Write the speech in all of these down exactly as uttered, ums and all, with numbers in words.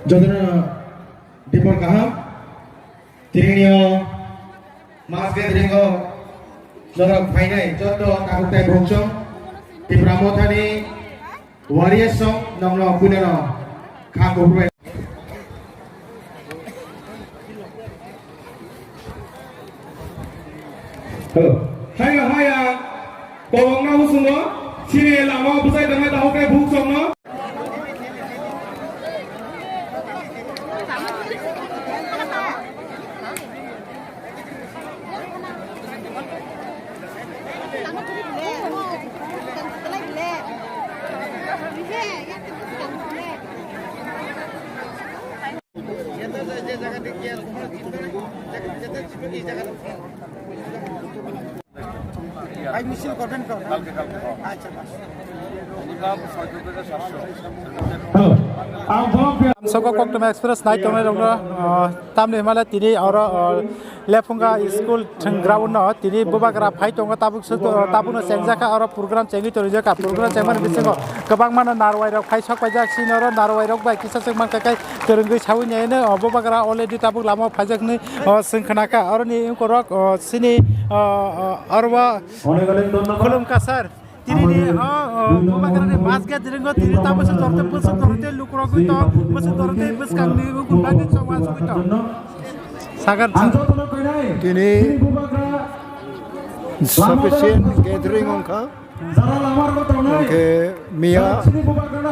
Jotono dipor kaham, tinio mass gathering o jorok phainai joto tabuk tai bongchong, Tipra Mothani warriors song nongno puinano kha kuphur bai. Hello. Haya, haya. Kobokna musungo. Sini lama bwsai tongma taho khe buk songno. Soko Koktwma Express nai tongnai rokno, ah, tamni hwnmale tini oro, ah, Lephunga school thwng ground no tini bubagra phai tongo, tabuk se, tabukno chengjakha, oro program chengwi tonijak, program chengmani bisingo kwbangmano narwai rok phai sok paijak, sini oro narwai rok bai kisa swk mankha khe kwrwngwi sawi naino, o bubagra already tabuk lama o phaijaknwi, o, swng khnakha, oroni ungkorok, o, sini, o, o, oro o khulumkha sir. Tini ni, o, o, bubagrani mass gathering o tini ta bwswk dorte, bwswk dorte lukurogwi tong, bwswk dorte bwskangni ungkor bagwi chong uansugwi tong. Sagar. Tini sufficient gathering wngkha. Hwnkhe miya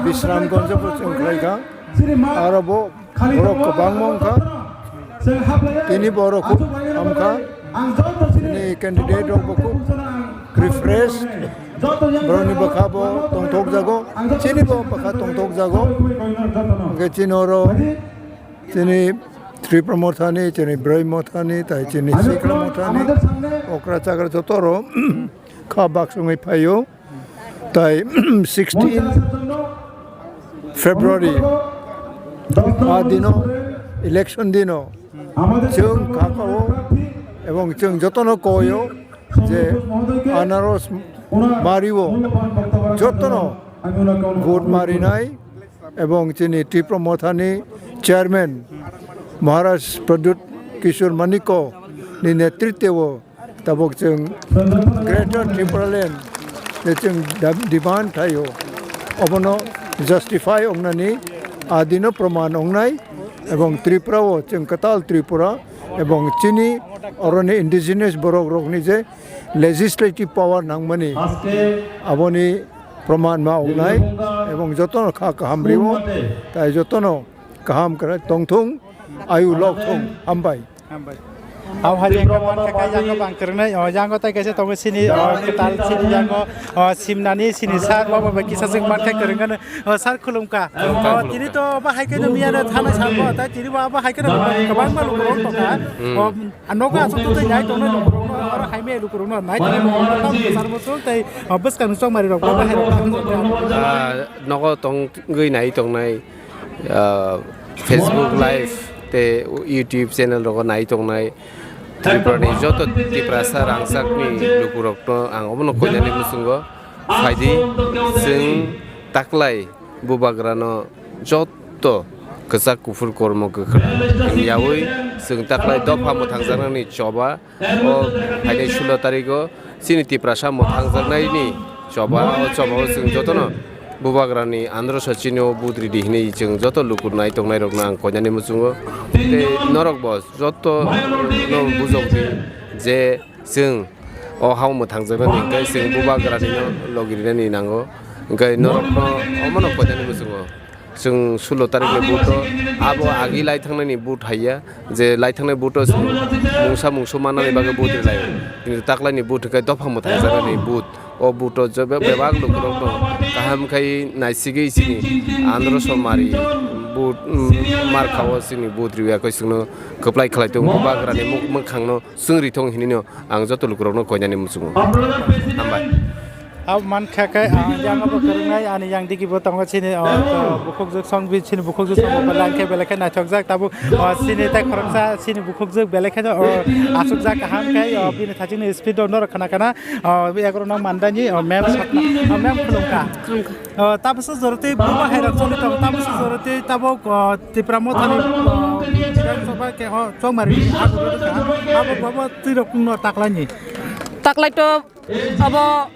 Bisramganj bo chwng khlaikha. Aro bo borok kwbangma wngkha. Tini borok hamkha. Tini candidate rok bo khub refreshed. Borokni bwkha bo tongthokjago. Chini bo bwkha tongthokjago. Hwnkhe chini oro chini Tripura Mothani, chini Broi Mothani, tai chini Sikla Mothani, okra chakra joto rok kha baksongwi phaio. Tai sixteen February a dino, election dino, chwng kha kao ebong chwng jotono koio je anaros bario jotono vote marinai ebong chini Tipra Mothani chairman Maharaj Pradyut Kishore Manikko ni netritwo tabuk chwng Greater Tipraland je chwng da-, demand thaio, obono justify wngnani adino proman wngnai, ebong Tripura o chwng kwtal Tripura ebong chini oroni indigenous borok rokni je legislative power nangmani aboni proman ma wngnai, ebong jotono kha kaham rio, tai jotono kaham kwrwi tongthung, ayu lokthung, hambai. Hambai. Abo hai jeng kha man kha kai jang kha bang kwrwngnai, o, jang kha tai kaisa tongo sini, o, kwtal sini jang kha, o, simnani sini sir, baba bai kisa jeng man kha kwrwngano, o, sir khulumkha. Khulumkha, o, khulumkha. Tini to ba hai khe no miya no thana sabo, tai tini ba, ba hai khe no kwbangma lukurok tongkha. Hmm. O, nogo aswk tei nai tongnai lukurok no, oro hai me lukurok no nai tongnai lukurok no tam sar bo chwng tai, o, bwskang ni chongmari rok ba hai rok ta. Ah, nogo tongwi nai tongnai. Ah, Facebook Live tei YouTube channel rogo nai tongnai Tripura ni joto Tiprasa rangchak ni lukurok no ang obono koinani muchungo phaidi, chwng taklai bubagra no joto kwchak kuphur kormo kwkhwrang wngyawi chwng taklai dopha mwthangjaknani choba. O phainai sulo tarigo chini Tiprasa mwthangjaknaini choba, o choba o chwng jotono bubagrani androso chini o vote ridi hinwi chwng joto luku nai tongnairokno ang koinani muchungo. Tei norokbo jotono bujokdi je chwng o hao mwthangjaknani hwnkhe chwng bubagranino logi rinani nango, hwnkhe norokno omono koinani muchungo. Chwng sulo tarikni vote o abo agi lai thangnani vote haiya, je lai thangnai vote o chwng mungsa mungsu mannani bagwi vote rwlaio. Kintu taklaini vote hwnkhe dopha mwthangjaknani vote. O vote o je be-, bebak lukurokno kaham khai naisigwi chini andro somari vote, mm, marka o chini vote rwya khe chwngno kwplai khlai tongo, bubagrani muk-, mwkhangno chwng ri thung hinwino ang joto lukurokno koinani muchungo. Hambai. Abo mankha khe, ah, yang abo kwrwngnai, ani yang digi bo tongo chini, oh, to bukhukjwk song bi, chini bukhukjwk song bo belai khe, belai khe naithokjak tabuk, oh, chini tei khoroksa chini bukhukjwk belai khe, oh, achukjak kaham khe, oh, bini thachikni speed o norok khna khna, oh, ekhorno mandani, oh, mem sakna, oh, mem khulumkha. Khulumkha. Oh, tabukso jorotwi bubahairok choli tongo, tabukso jorotwi tabuk, oh, Tipra Mothani, oh, Bidhan Sabha khe, oh, chongmari abo, abo, abo, abo twirok no taklaini. Taklai to abo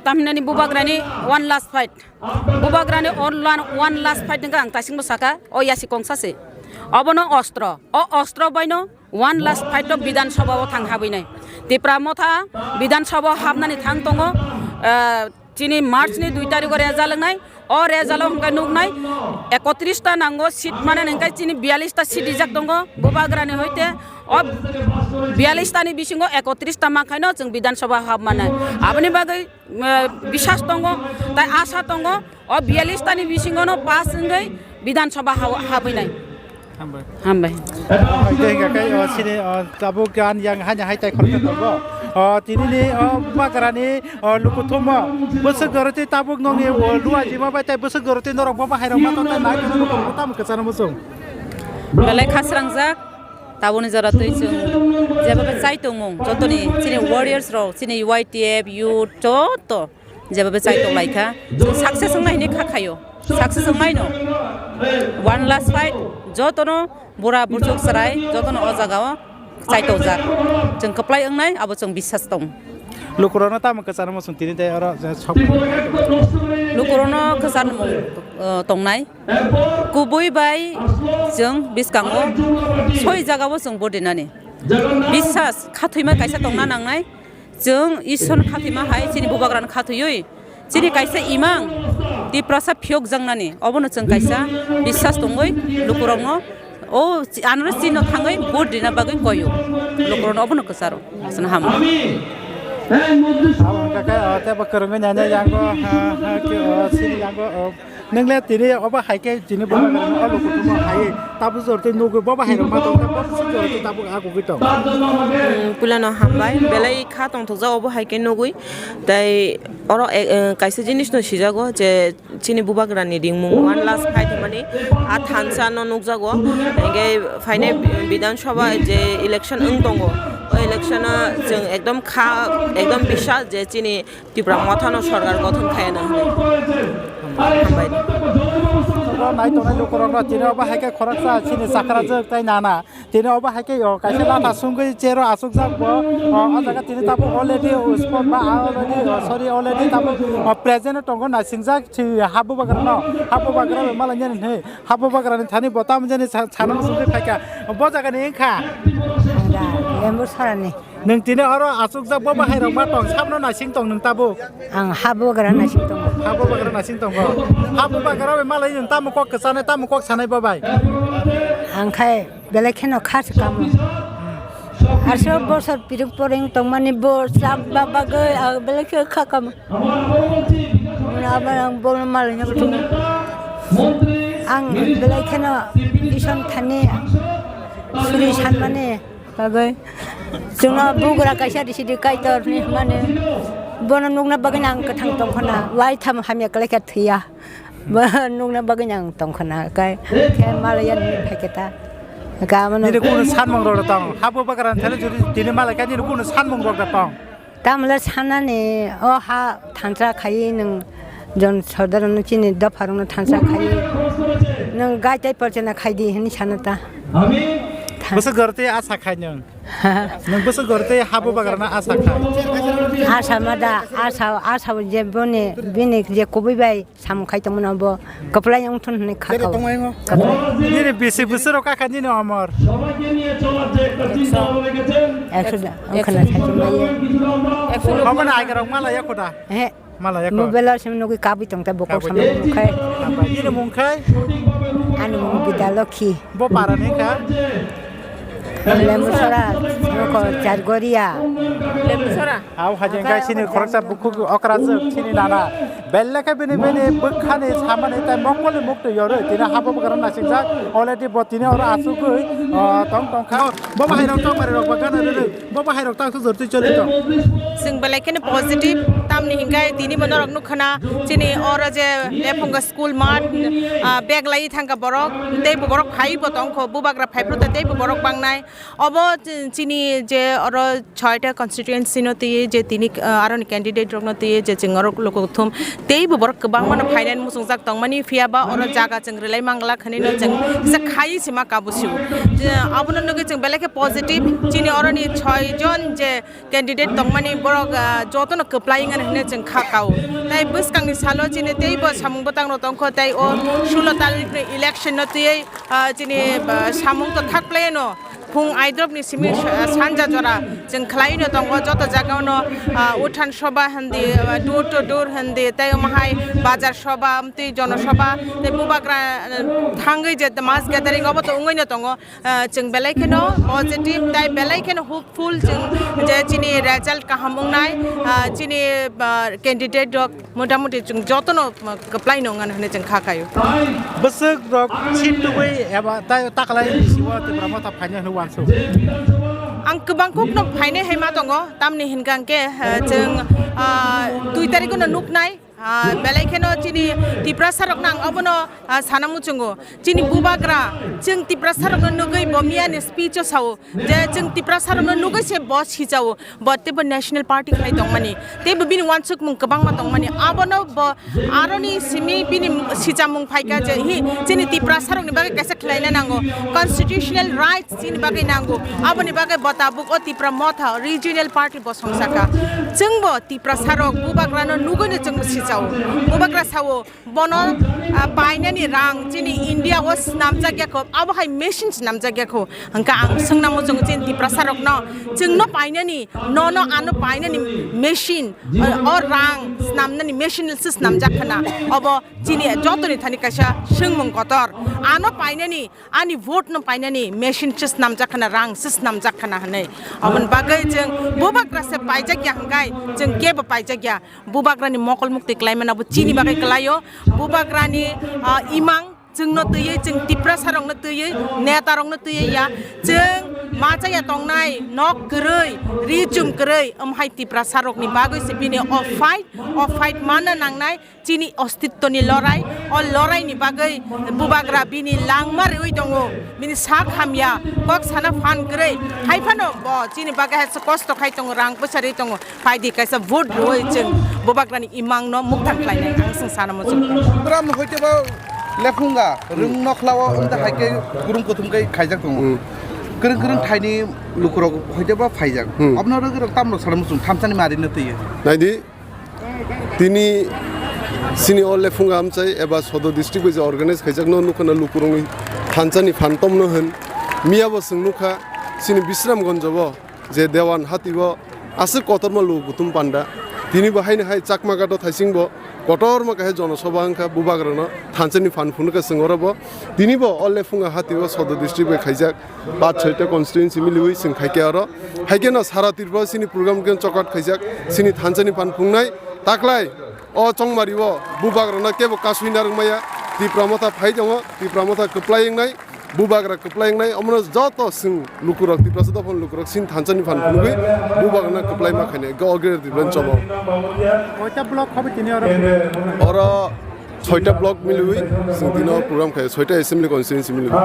tamhinani bubagrani one last fight. Bubagrani on lan-, one last fight hwnkha ang taisingbo saka, o yasi kongsa se. Obono ostro. O ostro baino one last fight o Bidhan Sabha o thang habwinai. Tipra Motha Bidhan Sabha o habnani thang tongo, ah, chini March ni dui tarikh o result wngnai. O result o hwnkhe nuknai ekotris ta nango seat manani hwnkhe chini biyallis ta seat rijak tongo bubagrani hoite. O biyallis ta ni bisingo ekotris ta mankhaino chwng Bidhan Sabha hab manai. Aboni bagwi eh, biswas tongo, tai asa tongo, o biyallis tani bisingono pass wngwi Bidhan Sabha ha-, habwinai. Hambai. Hambai. Hambai tei hingkha khe, o, sini, o, tabuk gan yang haino hai tai khoroksa tongo. O, tinini, o, bubagrani, o, lukuthummo. Bwswk jorotwi tabuk nongni, o, luajima bai tai bwswk jorotwi norok bo bahairok ma tongthai nai tongthai tamo kwcharo muchung. Belai khasrangjak. Taboni jora twi chwng jeba bai chai tongmung jotoni chini warriors rok, chini Y T F, youth joto jeba bai chai tong lai kha. Chwng success wngnai hinwi kha khaio. Success wngnai no. One last fight, jotono bura burchuk chwrai, jotono o jaga o chai tongjak. Chwng kwplai wngnai, abo chwng biswas tong. Lukurokno tamo kwcharo muchung tini tei oro, eh, sok. Lukurokno kwchar mung, eh, tongnai. Kubui bai chwng bwskango soi jagao chwng vote rinani. Biswas khathoima kaisa tongna nangnai. Chwng Ishwar khathoima hai chini bubagrano khathoiwi chini kaisa imang Tiprasa phiyokjaknani. Obono chwng kaisa biswas tongwi lukurokno o chi-, anoro chino thangwi vote rina bagwi koyo. Lukurokno obono kwcharo. Aswkno hamo. Abo hwnkha khe, o, teibo kwrwngwi naina yango, ha, ha, khe, o, sini yango, o, Nwngle tini obo hai khe tini bo o lukuthummo hai tabuk jor tei nugwi bo bahai rok ma tong khe bo bwswk jor tei tabuk agugwi tong. Hmm, puilano hambai, belai kha tongthokjak obo hai khe nugwi. Tei oro, eh, eh, kaisa jinis no sijago je chini bubagrani ringmung one last fight hwnmani a thansa no nukjago. Hinkhe phainai Bidhan Sabha je election wng tongo, o election o chwng ekdom kha, ekdom biswas je chini Tipra Mothano sorkar gothon khaina hwnwi. Hambai. Oro nai tongnai lukurokno tini obo hai khe khoroksa chini chakrajwk tei nana. Tini obo hai khe, o, kaisa latha sungwi chair-o achukjak bo. O, o jaga tini tabuk already, o, spot ba already, o, sorry, already tabuk, o, present-o tongo naisingjak si hap bubagrano. Hap bubagra bai malainani hwnwi. Hap bubagrani thani bo tamo jani sa-, sana muchungwi phaikha. Bo jagani wngkha. Lembu Sorani. Nwng tini oro achukjak bo bahai rok ma tong, sabno naising tong nwng tabuk? Ang hap bubagra naising tongo. Hap bubagra naising tongo. Hap bubagra bai malai nwng tamo kok kwchanai, tamo kok sanai bo bai? Ang khai belai kheno kha se kamo. Aswk bosor piring poring tongmani bo chap ba bagwi ang belai khe kha kamo. Muna abar ang bono malai nang tongo. Ang belai kheno Iswar thani suri sanmani. Bagwi chwngno bugra kaisa risidi Kaitor hinwi hwnmani, bono nukna bagwino ang kwthang tongkhana, waitham hamya kwlaikha thwiya. Bo nukna bagwino ang tongkhana, kai khe malaya hinwi phaikhe ta. Ka mano. Nini kunu sanmung rok da tong, habo bagrani thani jodi tini malai kha nini kunu sanmung rok da tong. Tamle sanani o ha thansa khai nwng jon sordar no chini dopha rok no thansa khai nwng gai tai porchana khai di hinwi sana ta. Bwswk jorotwi asa khai nwng? Nwng bwswk jorotwi habo bagrana asa khai? Asa ma da, asa, asa je boni, bini je kubui bai. Samung khai tongmani bo kwplai wngthun hwnwi kha kabo. Nini bisi bwswk rok kakha nini omor? Ekso da, wngkhana sachi maya. Omo na aiga rok malaya kho da? He. Malaya kho. Mobile o simi nugwi kabwi tong ta bokol samung khai. Nini mung khai? Ani mung Bidya Lokhi. Bo para ni kha? Lembu Sora, nokol Chargoria. Lembu Sora. Au hajeng kai sini khoroksa bukhuk okrajwk sini nana. Belai khe bini, bini bwkhani samani tei mokol ni muktwi yorwi tini habo bwkha rok naisijak. Already bo tini oro asugwi, ah, tong tong kha. Bo bahai rok tong mari rok ba gana rwrwi. Bo bahai rok tang thujor twi choli tong. Chwng belai kheno positive, tamni hinkhe tini bo norok nukha na chini oro je Lephunga school mat, ah, bag lai thangkha borok, tei bo borok phai bo tongkho, bubagra phai phuru tei bo borok bangnai. Obo chini je oro chhoita constituency no twiwi je tini, ah, aroni candidate rok no twiwi je chwng oro lokothum tei bo borok kwbangma no phainani muchungjak tongmani, phiya ba oro jaga chwng rwlai mangla khani no chwng kisa khai sima kabusu. Je abono nugwi chwng belai khe positive, chini oroni choi jon je candidate tongmani borok, ah, jotono kwplai wngani hinwi chwng kha kao. Tei bwskangni salo chini teibo samung bwtang rok tongkho, tei o sulo tarikni election no twiwi, ah, chini, ah, samung to thak plai no. Phung aidrop ni simi sa-, sanja jora chwng khlai no tongo, joto jaga no, ah, uthan soba hindi, ah, door to door hindi, tei omo hai bazar soba, amtwi jono soba, tei bubagra, ah, thangwi je mass gathering obo to wngwi no tongo. Ah, chwng belai kheno positive tei belai kheno hopeful chwng je chini result kaham wngnai, ah, chini, ah, candidate rok motamuti chwng jotono, ah, kwplai no wngna hinwi chwng kha kaio. Bwswk rok seat tubui eba tai taklai ni sio Tipra Motha phaina hinwi uansuk. Ang kwbang kuk no phainai hai ma tongo, tamni hinkha hwnkhe, ah, chwng, ah, dui tarikh no nuknai. Ah, belai kheno chini Tiprasa rokno ang obono, ah, sana muchungo. Chini bubagra, chwng Tiprasa rokno nugwi bo miyani speech o sao je chwng Tiprasa rokno nugwi se bo sichao, bo teibo National Party khai tongmani, teibo bini uansukmung kwbangma tongmani. Abono bo aroni simi bini sichamung phaikha je hi chini Tiprasa rokni bagwi kaisa khlaina nango, constitutional rights chini bagwi nango. Aboni bagwi bo tabuk o Tipra Motha regional party bo songsa kha. Chwngbo Tiprasa rok bubagrano nugwino chwngbo sichao. Bubagra sao bono, ah, painani rang chini India o snamjak ya kho, abo hai machine snamjak ya kho. Hwnkha ang swngna muchungo chini Tiprasa rokno, chwngno painani, nono ano painani machine, ah, o rang snamnani machine se snamjak khna. Obo chini jotoni thani kaisa swngmung kotor. Ano painani ani vote no painani machine se snamjak khna, rang se snamjak khna hinwi. Aboni bagwi chwng bubagra se paijak ya hwnkhe chwng kebo paijak ya. Bubagrani mokol mukti kwlaimano bo chini bagwi kwlaio. Bubagrani, ah, imang chwngno twiwi, chwng Tiprasa rokno twiwi, neta rokno twiwi ya. Chwng ma chaya tongnai nok kwrwi, ri chum kwrwi, omo hai Tiprasa rokni bagwi se bini o fight, o fight manna nangnai. Chini ostitwni lorai, o loraini bagwi bubagra bini langma rwi tongo, bini sak hamya, kok sana phan kwrwi, hai phano bo chini bagwi hai se kosto khai tongo, rang poisa rwi tongo, phaidi kaisa vote rwi chwng bubagrani imangno mukthang khlainai, ang chwng sana muchung. Bram hoite ba lephunga, rwng nokhlao wngta hai khe kurum kuthum khe khaijak tongo. Hmm. Kwrwng kwrwng thaini lukurok hoite ba phaijak. Hmm. Abno rwgwrok tamrok sana muchung thamsani marino twiwi. Naidi, Tini chini o lephunga amchai eba Sodo district bai je organize khaijakno nukha na lukurokni thansani phantomno hwn. Miyabo chwng nukha chini Bisramganjo bo je Dewan Hati o aswk kotorma luku kuthum panda. Tini bo haino hai Chakma Ghat o thaising bo kotorma khe jonosoba wngkha bubagrano thansani phan phunukha chwng oro bo. Tini bo o lephunga Hati o Sodo district bai khaijak. Paanch chhoita constituency miliwi chwng khaikhe oro. Haikhe no sara Tripura chini program khe chokat khaijak, chini thansani phan phungnai. Taklai o chongmari o bubagrano kebo kasui narwk maya. Tipra Motha phai tongo, Tipra Motha kwplai wngnai, bubagra kwplai wngnai. Omono joto chwng lukurok, Tiprasa dophani lukurok chini thansani phan phunugwi bubagrano kwplai ma khainai. Go ogre Tripura chobo. Koita block hobo tini oro? Oro chhoita block miliwi chwng tini o program khai, chhoita assembly constituency miliwi.